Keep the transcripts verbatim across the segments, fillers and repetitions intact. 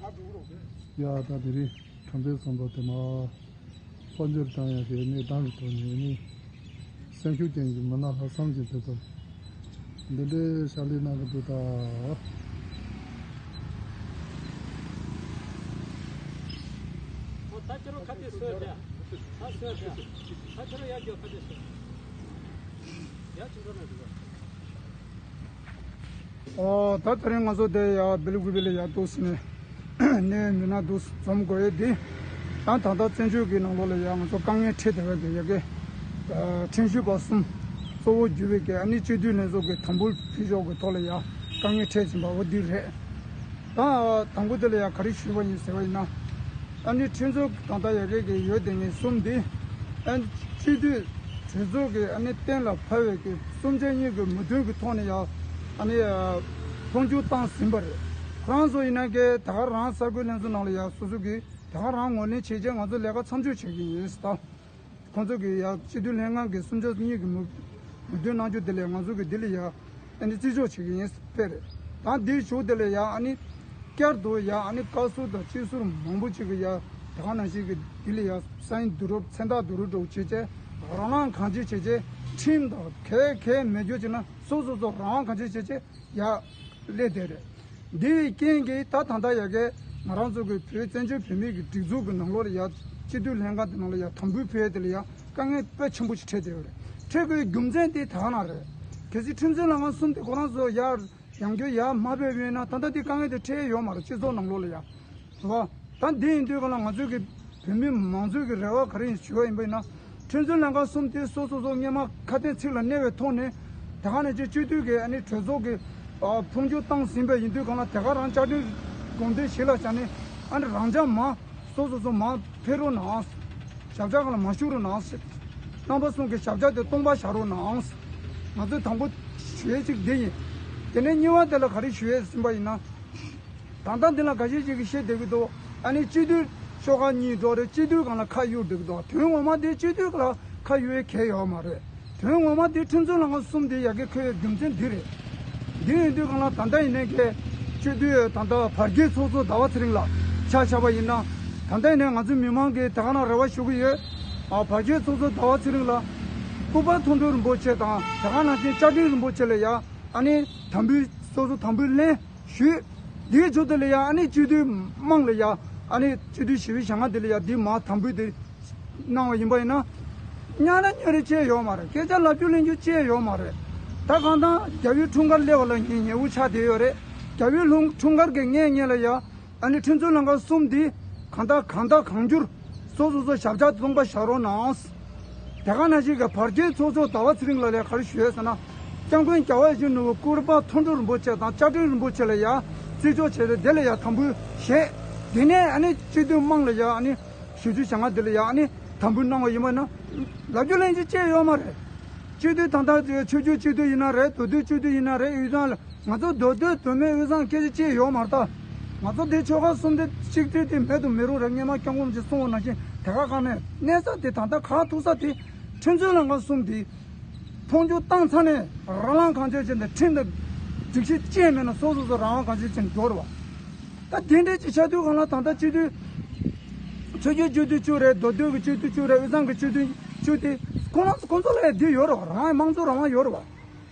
ཡ་ད་དེ་རིང་དྲན་པའི་བསམ་པ་དེ་མ་དཔལ་འབྱོར་དང་ཡང་གི་གནས་སྟངས་ཀྱི་ཐོག་ནས་ནི་སེམས་ཤུགས་ཅན་གྱི་མི་སྣ་ལྷག་བསམ་གྱི་དེ་ཚོ་འདི་འདྲའི་ཕྱག་ལས་གནང་གི་འདུག་ད། ད་ཁྱེད་རང་ཁ་གཏད་གསོས་ཏེ། ད་གསོས་ཏེ། ད་ཁྱེད་རང་ཡར་རྒྱུགས་ཁ་གཏད་གསོས། ཡར་ཅིག་འགྲོ་ན་འགྲིག་ག་ཨོ། ད་དེ་རིང་ང་ཚོ་དེ་ཡ་སྦེལ་ཀུ་པེ་ལ་ཡ་ཏོག་ཙམ་ནས་མི་སྣ་འདུག་འཛོམས་དགོས་ཡས་འདི། ད་ད་ལྟ་བཙན་བྱོལ་གྱི་ནང་ལོགས་ལ་ཡ་ང་ཚོ་དཀའ་ངལ་འཕྲད་བསྡད་པའི་གི་ཡ་གི་ཁྲིམས་ཞིབ་པ་གསུམ་གཙོ་བོ་གྱུར་པའི་གི་ཨ་ནི་སྤྱི་འཐུས་ལྷན་ཚོགས་ཀྱི་དམ་འབུལ་ཕུལ་ཕྱོགས་ཀྱི་ཐོག་ལ་ཡ་དཀའ་ངལ་འཕྲད་བཞིན་པ་འོ་འདི་རེད། ད་དང་པོ་དེ་ལ་ཡ་ག་རེ་ཞུས་པ་ཡིན་ཟེར་བ་ཡིན་ན། ཨ་ནི་ཁྲིམས་རྩོད་ད་ལྟ་ཡ་གི་གི་ཡོད་དེ་ངས་གསུམ་འདི། ཨ་ནི་སྤྱི་འཐུས་གྲོས་ཚོགས་ཀྱི་ཨ་ནི་གཏན་ལ་ཕབ་པའི་གི་གསུམ་ཆ་གཉིས་ཀྱི་མོས་མཐུན་གྱི་ཐོག་ནས་ཡ་ཨ་ནི་འཕོ་འགྱུར་བཏང་ཟིན་པ་རེད། ཁོ་རང་ཚོ་ཡིན་ན་གི་ད་ག་རང་གསར་འགོད་ལྷན་ཚོགས་ནང་ལ་ཡ་སོ་སོ་གི་ད་ག་རང་ངོས་ལེན་བྱས་རྗེས་ང་ཚོ་ལས་ཀ་མཚམས་འཇོག་བྱེད་ཀྱི་ཡིན་ཟེར་ད། ཁོང་ཚོ་གིས་ཡ་སྤྱི་འཐུས་ལྷན་ཁང་གི་གསུམ་ཆ་གཉིས་ཀྱི་མོས་མོས་མཐུན་གནང་རྒྱུ་དེ་ལས་ང་ཚོ་གིས་འདི་ལ་ཡ་ཨ་ནི་བརྩི་འཇོག་བྱེད་ཀྱི་ཡིན་ཟེར་རེད། ད་འདིའི་གཞུག་དེ་ལ་ཡ་ཨ་ནི་བསྐྱར་དུ་ཡ་ཨ་ནི་བཀའ་ཟུར་དང་སྤྱི་ཟུར་མང་པོ་ཅིག་གིས་ཡ་ད་ག་ནང་བཞིན་གྱི་འདི་ལ་ཡ་སའིན་བསྡུ་རུབ་མཚན་རྟགས་བསྡུ་རུབ་འདྲ་བོ་བྱས་རྗེས་རང་དབང་གང་ཅི་བྱས་རྗེས་ཁྲིམས་དང་གལ་གལ་མེད་རྒྱུ་བྱས་ན་སོ་སོ་སོ་རང་དབང་གང་ཅི་བྱས་རྗེས། ཡ། སླེབས་བསྡད་རེད། འདི་བའི་རྐྱེན་གྱིས་ད་ད་ལྟ་ཡ་གི་ང་རང་ཚོ་གི་བོད་བཙན་བྱོལ་བོད་མིའི་གི་སྒྲིག་འཛུགས་ཀྱི་ནང་ལོགས་ལ་ཡ་སྤྱི་འཐུས་ལྷན་ཁང་དེ་ནང་ལ་ཡ་དམ་འབུལ་ཕུལ་ཡས་དེ་ལ་ཡ་དཀའ་ངལ་དཔེ་ཆེན་པོ་ཞིག་འཕྲད་བསྡད་ཡོད་རེད། འཕྲད་དགོས་རྒྱུ་མཚན་དེ་ད་ག་ནང་རེད། གལ་སྲིད་ཁྲིམས་རྩོད་ལྷན་ཁང་གསུམ་དེ་ཁོ་རང་ཚོ་ཡ་ཡང་བསྐྱར་ཡ་མ་ཕེབས་ཡོད་ན་ད་ལྟ་དེ་དཀའ་ངལ་དེ་འཕྲད་ཡོད་མ་རེད་སྤྱི་ཚོགས་ནང་ལོགས་ལ་ཡ། རེད་བ། ད་འདི་ཡིན་དུས་གང་ལ་ང་ཚོའི་གི་བོད་མི་མང་ཚོའི་གི་རེ་བ་ག་རེ་ཡིན་ཞུ་བ་ཡིན་པ་ཡིན་ན། ཁྲིམས་རྩོད་ལྷན་ཁང་གསུམ་དེ་སོ་སོ་སོ་སྔོན་མ་ཁ་དན་ཚིག་ལ་གནས་པའི་ཐོག་ནས་ད་ག་ནས་ཅིག་སྤྱི་འཐུས་ཀྱི་ཨ་ནི་གྲོས་ཚོགས་ཀྱི་ཨ་འཕོ་འགྱུར་བཏང་ཟིན་པ་ཡིན་དུས་གང་ལ་དེ་ག་རང་བཅའ་ཁྲིམས་དགོངས་དོན་གཞི་ལ་བཞག་ནས་ཨ་ནི་རང་འཇགས་མ་སོ་སོ་སོ་མ་ཕེབས་རོགས་གནང་། ཞབས་བཅགས་གང་ལ་མ་བཞུགས་རོགས་གནང་། རྣམ་པ་གསུམ་གྱི་ཞབས་བཅགས་དེ་སྟོང་པ་བཞག་རོགས་གནང་། ང་ཚོས་དང་པོ་ཞུ་ཡས་ཅིག་འདི་ཡིན། དེ་ནས་གཉིས་པ་དེ་ལ་ག་རེ་ཞུ་ཡས་ཟིན་པ་ཡིན་ན། ད་ལྟ་འདི་ལ་འགའ་ཤས་ཅིག་གིས་བཤད་བསྡད་ཀྱི་འདུག་ཨ་ནི་སྤྱི་འཐུས་ཤོག་ཁག་གཉིས་འགྲོ་རེད་སྤྱི་འཐུས་སྒང་ལ་ཁ་གཡུག་བསྡད་ཀྱི་འདུག་དོན་ངོ་མ་དེ་སྤྱི་འཐུས་ལ་ཁ་གཡུག་ཡས་གལ་ཡོད་མ་རེད། དོན་ངོ་མ་དེ་ཁྲིམས་རྩོད་ལྷན་ཁང་གསུམ་དེ་ཡ་གི་འཁོད་ཡོད་རྒྱུ་མཚན་འདི་རེད། འདི་ཡིན་དུས་སྒང་ལ་ད་ལྟ་ཡིན་ནའི་གི་སྤྱི་འཐུས་ད་ལྟ་བར་བརྒལ་ཚོགས་གཙོ་ཟླ་བ་ཚེ་རིང་ལགས་ཆ་བཞག་པ་ཡིན་ན། ད་ལྟ་ཡིན་ནའི་ང་ཚོ་མི་མང་གིས་ད་ག་ནང་རེ་བ་ཞུ་གི་ཡོད། ཨ་བར་བརྒལ་ཚོགས་གཙོ་ཟླ་བ་ཚེ་རིང་ལགས་སྐུ་པར་མཐོང་གྲོལ་རིན་པོ་ཆེ་དང་ད་ག་ནང་བཞིན་བཅའ་ཁྲིམས་རིན་པོ་ཆེ་ལ་ཡ་ཨ་ནི་དམ་འབུལ་སོ་སོ་དམ་འབུལ་ལེན། ཞུས། འདིའི་མཇུག་དེ་ལ་ཡང་ཨ་ནི་སྤྱི་འཐུས་དམངས་ལ་ཡང་ཨ་ནི་སྤྱི་འཐུས་ཞི་བའི་ཞལ་སྔ་དེ་ལ་ཡང་འདི་མ་དམ་འབུལ་དེ་གནང་བ་ཡིན་པ་ཡིན་ན། ཉག་ན་ཉོ་རེ་བྱས་ཡོད་མ་རེད་སྐད་ཆ་ལབ་རྒྱུ་ལེན་རྒྱུ་བྱས་ཡོད་མ་རེད། ད་གང་ལྟར་རྒྱ་བོད་འཁྲུངས་སྐར་སླེབས་པ་ལ་ངས་ཉེ་བོ་ཆགས་བསྡད་ཡོད་རེད། རྒྱ་བོད་ལུང་འཁྲུངས་སྐར་གྱི་སྔས་ཉེ་ལ་ཡང་ཨ་ནི་ཁྲིམས་རྩོད་ལྷན་ཁང་གསུམ་འདི་གང་ལྟར་གང་ལྟར་གང་འགྱུར། སོ་སོ་སོ་ཞབས་བཅགས་སྟོང་པ་བཞག་རོགས་གནང་། དེ་ག་ནང་བཞིན་གྱི་བར་བརྒལ་ཚོགས་གཙོ་ཟླ་བ་ཚེ་རིང་ལགས་ལ་ག་རེ་ཞུ་ཡས་ཟེར་ན། སྐྱབས་མགོན་རྒྱལ་བ་ཡིད་བཞིན་ནོར་བུ་སྐུ་པར་མཐོང་གྲོལ་རིན་པོ་ཆེ་དང་བཅའ་ཁྲིམས་རིན་པོ་ཆེ་ལ་ཡང་རྩིས་འཇོག་བྱས་ཏེ་དེ་ལ་ཡང་དམ་འབུལ་བཞེས། དེ་ནས་ཨ་ནི་སྤྱི་འཐུས་དམངས་ལ་ཡང་ཨ་ནི་ཞུ་རྒྱུ་བྱ་ང་དེ་ལ་ཡང་ཨ་ནི་དམ་འབུལ་གནང་བ་ཡིན་པ་ན། ལབ་རྒྱུ་ལེན་རྒྱུ་ཅི་ཡོད་མ་རེད། སྤྱི་འཐུས་ད་ལྟ་ཆོས་བརྒྱུད་སྤྱི་འཐུས་ཡིན་ན་རེད་མདོ་སྟོད་སྤྱི་འཐུས་ཡིན་ན་རེད་དབུས་གཙང་ལ། ང་ཚོ་མདོ་སྟོད་མདོ་སྨད་དབུས་གཙང་སྐད་ཆ་ཅི་ཡོད་མ་རེད་ད། ང་ཚོ་འདི་ཆོལ་ཁ་གསུམ་དེ་གཅིག་སྒྲིལ་དེ་མེད་དུ་མི་རུང་རེད་སྔོན་མ་སྐྱབས་མགོན་རིན་པོ་ཆེ་གསུངས་པ་ནང་བཞིན་དེ་ག་གང་ནས་གནས་ས་དེ་ད་ལྟ་ག་ཐུག་ས་དེ་ཁྲིམས་རྩོད་ལྷན་ཁང་གསུམ་དེ་འཕོ་འགྱུར་བཏང་ཚར་ནས་རང་ལངས་གང་བྱས་བྱས་ནས་ཁྲིམས་དང་སྒྲིག་གཞི་ཅི་མེད་ན་སོ་སོ་སོ་རང་དབང་གང་བྱས་བྱས་ནས་འགྲོ་རེད་བ། ད་དེ་འདྲའི་ཅིག་ཆགས་དུས་གང་ལ་ད་ལྟ་སྤྱི་འཐུས་ཆོས་བརྒྱུད་སྤྱི་འཐུས་བཅུ་རེད་མདོ་སྟོད་ཀྱི་སྤྱི་འཐུས་བཅུ་རེད་དབུས་གཙང་གི་སྤྱི་འཐུས་བཅུ་དེ་ཁོ་རང་ཁོ་ཚོ་ལ་ཡང་འདི་ཡོད་རེད་བ་རང་དབང་དམངས་གཙོ་རང་དབང་ཡོད་རེད་བ།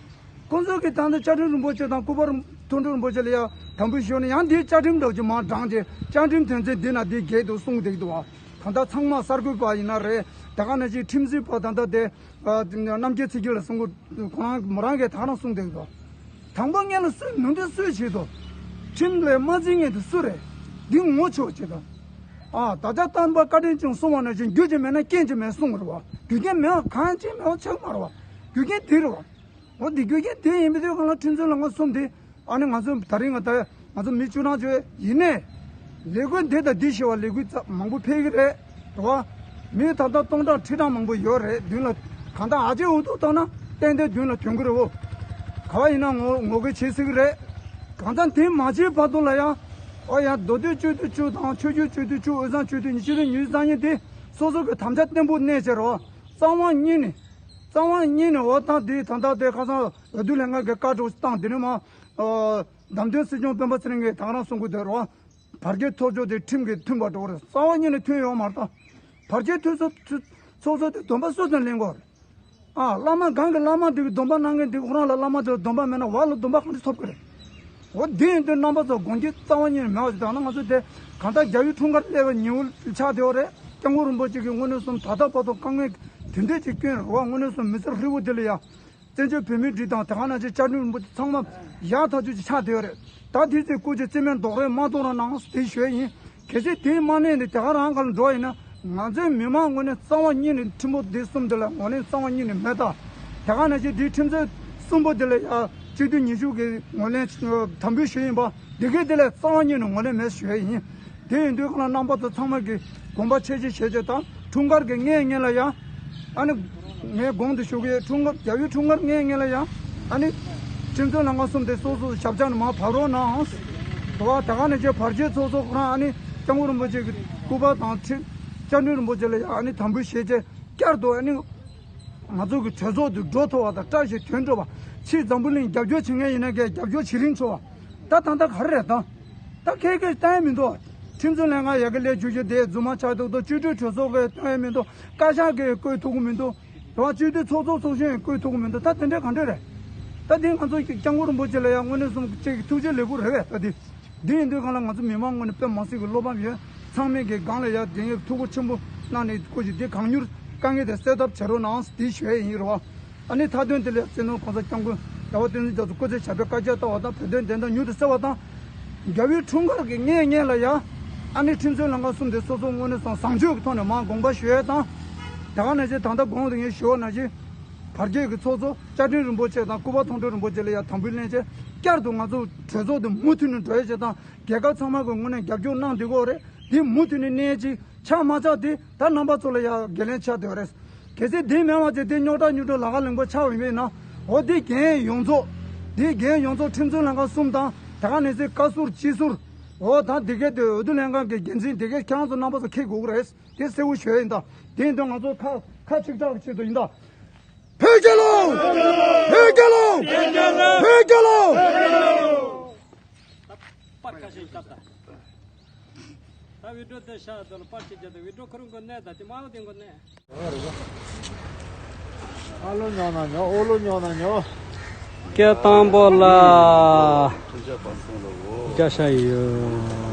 ཁོང་ཚོ་གིས་ད་ལྟ་བཅའ་ཁྲིམས་རིན་པོ་ཆེ་དང་སྐུ་པར་མཐོང་གྲོལ་རིན་པོ་ཆེ་ལ་ཡང་དམ་འབུལ་ཞུས་ནས་ཡང་འདིའི་བཅའ་ཁྲིམས་འདྲ་བོ་ཅིག་མར་དྲངས་རྗེས་བཅའ་ཁྲིམས་དོན་ཚན་འདི་ན་འདི་འགལ་འདུག་གསུངས་བསྡད་འདུག་བ། ད་ལྟ་ཚང་མ་གསར་འགོད་པ་ཡིན་ན་རེད་ད་ག་ནང་བཞིན་ཁྲིམས་རྩོད་པ་ད་ལྟ་དེ་རྣམ་རྒྱལ་ཚེ་སྐྱིད་ལ་གསུང་གི་ཁོ་རང་མོ་རང་གིས་ད་ག་རང་གསུངས་བསྡད་འདུག་དང་པོ་ངེད་ལ་སུས་ནུས་འདོད་སུས་བྱེད་དོ། ཁྲིམས་ལས་མ་འཛིན་མཁན་དེ་སུ་རེད། འདི་ངོ་ཆོག་བྱེད་དོ། ཨ་ད་ཆ་བསྟན་པ་བཀའ་དྲིན་ཅན་གསུང་བ་ནང་བཞིན་རྒྱུ་ཅིག་མེད་ན་རྐྱེན་ཅིག་མེད་གསུང་རེད་བ། རྒྱུ་རྐྱེན་མེད་པ་གང་ཅིག་མེད་པ་ཆགས་མ་རེད་བ། རྒྱུ་རྐྱེན་འདི་རེད་བ། འོ་འདི་རྒྱུ་རྐྱེན་དེ་ཡིན་པའི་དུས་གང་ལ་ཁྲིམས་རྩོད་ལྷན་ཁང་གསུམ་དེ་ཨ་ནི་ང་ཚོ་ད་རིང་ང་ད་ང་ཚོ་མི་བཅུ་གྲངས་ཅིག་ཡིན་ནའི་ལས་འགུལ་འདི་དང་འདི་ཞེས་པ་ལས་འགུལ་ཙམ་མང་པོ་འཕེལ་གི་རེད་རེད་བ། མི་ད་ལྟ་སྟོང་ཕྲག་ཁྲི་ཕྲག་མང་པོ་ཡོད་རེད་མདུན་ལ་གང་ལྟར་ཨ་ཅེ་འུ་ཐུག་བཏང་ན་ཏན་ཏན་མདུན་ལ་ཐོན་གི་རེད་བོ། ག་བ་ཡིན་ན་ངོ་ངོ་རྒོལ་བྱེད་སྲིད་གི་རེད། གང་ལྟར་དེ་མ་བྱས་བར་དུ་ལ་ཡང་ཨོ་ཡ་མདོ་སྟོད་སྤྱི་འཐུས་བཅུ་དང་ཆོས་བརྒྱུད་སྤྱི་འཐུས་བཅུ་དབུས་གཙང་སྤྱི་འཐུས་ཉི་ཤུ་རེ་ཉི་ཤུ་རྩ་གཉིས་དེ་སོ་སོ་གི་དམ་བཅའ་བརྟན་པོ་གནས་བྱས་རོགས། རྩ་བ་ཉིད་ནས། རྩ་བ་ཉིད་ནས་འོ་ཐང་དེ་ད་ལྟ་དེ་ཁ་སང་འོས་བསྡུ་ལྷན་ཁང་གི་བཀའ་སྒྲོག་བཏང་དེ་ནས་མ། བདམས་ཐོན་སྲིད་སྐྱོང་སྤེན་པ་ཚེ་རིང་གིས་ད་ག་རང་གསུང་གི་འདུག་རོགས། བར་བརྒལ་ཚོགས་ཆུང་དེ་ཁྲིམས་ཀྱིས་མཐུན་པ་འགྲོ་གི་རེད། རྩ་བ་ཉིད་ནས་མཐུན་ཡོད་མ་རེད་ད། བར་བརྒལ་ཚོགས་ཆུང་ཚོགས་ཆུང་དེ་སྡོམ་པ་སུ་ཚོས་ལེན་དགོས་རེད། ཨ། བླ་མ་གང་གི་བླ་མ་དེ་གི་སྡོམ་པ་གནང་མཁན་དེ་ཁོ་རང་ལ་བླ་མ་དེ་ལ་སྡོམ་པ་མེད་ན་བ་ལ་སྡོམ་པ་གང་འདྲ་ཐོབ་ཀྱི་རེད། འོ་དེ་ཡིན་དུས་རྣམ་པ་ཚོ་དགོངས་འགལ་རྩ་བ་ཉིད་ནས་མེད་པ་ཞིག་དང་ན། ང་ཚོ་དེ་གང་ལྟར་རྒྱལ་བའི་འཁྲུངས་སྐར་སླེབས་པའི་ཉི་འོད་ཆགས་བསྡད་པ་རེད། སྐྱབས་མགོན་རིན་པོ་ཆེ་གི་དངོས་གནས་སོང་ད་ལྟ་བར་དུ་དཀའ་ངལ་དེ་འདྲས་ཅིག་བསྐྱོན་རེད་བ། དངོས་གནས་སོང་མི་ཚེ་ཧྲིལ་པོ་དེ་ལ་ཡ། བཙན་བྱོལ་བོད་མིའི་སྒྲིག་དང་དེ་ག་ནང་བཞིན་བཅའ་ཁྲིམས་རིན་པོ་ཆེ་ཚང་མ་ཡག་ཐག་ཆོད་ཅིག་ཆགས་བསྡད་ཡོད་རེད། ད་དེ་ཚོའི་སྐུ་ཚེ་རྩིས་མེད་རྡོག་རོལ་མ་གཏོང་རོགས་གནང་ཟེར་དེ་ཞུ་ཡ་ཡིན། གལ་སྲིད་དེ་མ་གནས་ནས་དེ་ག་རང་ག་ལ་འགྲོ་བ་ཡིན་ན། ང་ཚོའི་མི་མང་ངོས་ནས་རྩ་བ་ཉིད་ནས་ཁྲིམས་དཔོན་དེ་གསུམ་དེ་ལ་ངོས་ལེན་རྩ་བ་ཉིད་ནས་མེད་ད། དེ་ག་ནང་བཞིན་དེའི་ཁྲིམས་རྩོད་གསུམ་པོ་དེ་ལ་ཡ་སྤྱི་འཐུས་ཉི་ཤུ་གིས་ངོས་ལེན་དམ་འབུལ་ཞུས་ཡིན་པ། འདི་གའི་དེ་ལ་རྩ་བ་ཉིད་ནས་ངོས་ལེན་མེད་ཞུ་ཡ་ཡིན། དེ་ཡིན་དུས་ཁོང་རྣམ་པ་ཚོ་ཚང་མ་གིས་དགོངས་པ་ཆེ་ཆེ་བཞེས་བྱས་དང་། འཁྲུངས་སྐར་གྱི་སྔའི་ཉིན་ལ་ཡང་། ཨ་ནི། ངས་གོང་དུ་ཞུ་གི་ཡོད། འཁྲུངས་སྐར་རྒྱལ་བའི་འཁྲུངས་སྐར་སྔའི་ཉིན་ལ་ཡང་། ཨ་ནི། ཁྲིམས་རྩོད་ལྷན་ཁང་གསུམ་དེ་སོ་སོ་ཞབས་བཅགས་ནས་མར་བབས་རོགས་གནང་། དེ་བ་ད་ག་ནས་ཀྱི་བར་ཆད་ཚོགས་གཙོ་ཁོ་རང་ཨ་ནི་སྐྱབས་མགོན་རིན་པོ་ཆེ་གི་སྐུ་པར་དང་ཁྲི། བཅར་འདྲི་རིན་པོ་ཆེ་ལ་ཡང་ཨ་ནི་དམ་འབུལ་བཞེས་བྱས་བསྐྱར་དུ་ཨ་ནི། ང་ཚོ་གི་གྲོས་ཚོགས་དུ་འགྲོ་ཐུབ་པ་དང་བཀྲ་ཤིས་དོན་འགྲུབ་པ། ཕྱིར་འཛམ་བུ་གླིང་རྒྱབ་སྐྱོར་བྱེད་མཁན་ཡིན་ན་གས་རྒྱབ་སྐྱོར་བྱེད་རིན་ཆོག་པ། ད་ད་ལྟ་ག་རེ་རེད་ད། ད་ཁྱེད་ཀྱིས་བལྟ་ཡ་མི་འདུག་ཁྲིམས་རྩོད་ལྷན་ཁང་ཡ་གི་ལས་བཅུ་བཞི་དེ་རྫུན་མ་ཆགས་འདུག་ད་བཅོས་སྒྲིག་གྲོས་ཚོགས་ཀྱིས་བཏོན་ཡ་མི་འདུག་བཀའ་ཤག་གིས་བསྐོས་ཐུབ་ཀྱི་མི་འདུག་དེ་བ་སྤྱི་འཐུས་ཚོགས་གཙོ་ཚོགས་གཞོན་ཡང་བསྐོས་ཐུབ་ཀྱི་མི་འདུག་ད་དེ་འདྲ་ག་འདྲ་རེད། ད་འདི་ང་ཚོ་སྐྱབས་མགོན་རིན་པོ་ཆེ་ལ་ཡང་དངོས་གནས་སོང་ཅིག་ཐུགས་རྗེ་ལེགས་པོ་རེད་བས། ད་འདི་འདི་ཡིན་དུས་གང་ལ་ང་ཚོ་མི་མང་ངོས་ནས་དཔེ་མ་སྲིད་ཀྱི་བློ་ཕམ་ཡོད། ཚང་མས་ཀྱི་སྒང་ལ་ཡ་དེ་ཡང་ཐུགས་ཁུར་ཆེན་པོ་གནང་ནས་སྐུ་ཞིག་འདི་གང་མྱུར་དཀའ་ངལ་དེ་སེལ་ཐབས་བྱེད་རོགས་གནང་འདི་ཞུ་ཡ་ཡིན་རེད་བ། ཨ་ནི་མཐའ་དོན་དེ་ལས་སྤྱི་ནོར་གོང་ས་སྐྱབས་མགོན་རྒྱལ་བ་བསྟན་འཛིན་རྒྱ་མཚོ་སྐུ་ཚེ་ཞབས་པད་བསྐལ་བརྒྱར་བརྟན་པ་དང་བོད་དོན་བདེན་མཐའ་མྱུར་དུ་གསལ་བ་དང་། རྒྱལ་བའི་འཁྲུངས་སྐར་གྱི་སྔའི་ཉིན་ལ་ཡང་། ཨ་ནི་ཁྲིམས་རྩོད་ལྷན་ཁང་གསུམ་དེ་སོ་སོ་དངོས་གནས་སོང་བཟང་སྤྱོད་ཀྱི་ཐོག་ནས་མར་དགོངས་པ་ཞུ་ཡས་དང་། དེ་ག་ནང་བཞིན་ད་ལྟ་གོང་དུ་ངས་ཞུས་པ་ནང་བཞིན། བར་བརྒལ་གྱི་ཚོགས་གཙོ་བཅའ་ཁྲིམས་རིན་པོ་ཆེ་དང་སྐུ་པར་མཐོང་གྲོལ་རིན་པོ་ཆེ་ལ་ཡང་དམ་འབུལ་ལེན་བྱས། བསྐྱར་དུ་ང་ཚོ་གྲོས་ཚོགས་དེ་མུ་མཐུད་ནས་འགྲོ་ཡས་བྱས་དང་། རྒྱལ་ཁབ་ཚང་མ་གི་ངོས་ནས་རྒྱབ་སྐྱོར་གནང་བསྡད་ཀྱི་ཡོད་རེད། དེ་མུ་མཐུད་ནས་གནས་ཅིག་ཆགས་མ་ཆགས་དེ་ད་རྣམ་པ་ཚོ་ལ་ཡང་འགན་ལེན་ཆགས་བསྡད་ཡོད་རེད། གལ་སྲིད་དེ་མེད་པ་བྱས་དེ་རྙོག་དྲ་རྙོག་དྲ་ལ་ཁ་ལེན་པ་ཆགས་པ་ཡིན་ན། འོ་དེ་རྒན་ཡོངས་རྫོགས། དེ་རྒན་ཡོངས་རྫོགས་ཁྲིམས་རྩོད་ལྷན་ཁང་གསུམ་དང་དེ་ག་ནང་བཞིན་བཀའ་ཟུར་སྤྱི་ཟུར། འོ་ད་དེ་གའི་དེ་འོས་བསྡུ་ལྷན་ཁང་གི་འགན་འཛིན་དེ་གའི་ཁྱེད་རང་ཚོ་རྣམ་པ་ཚོ་འཁྱེར་དགོས་ཀྱི་རེད། དེ་གསལ་པོ་ཞུ་ཡ་ཡིན་ད། དེ་ཡིན་དུས་ང་ཚོ་ཁ་ཁ་གཅིག་གྲགས་ཀྱི་ཆེད་དུ་ཡིན་ད། བོད་རྒྱལ་ལོ། བོད་རྒྱལ་ལོ། བོད་རྒྱལ་ལོ། པར་ཁ་ཤས་བཏབ་ད། ད་བི་ཌིའོ་དེ་ཤ་དོ་ལ་པར་ཅིག་བརྒྱབ་ད། བི་ཌིའོ་ཁོ་རང་གོ་གནས་ད་དེ་མ་འོ་དེ་གོ་གནས། ཨ་ལོ་ཉོ་ན་ཉོ། ཨོ་ལོ་ཉོ་ན་ཉོ། སྐད་དང་པོ་ལ་བརྒྱ་ཤ་ཡོད།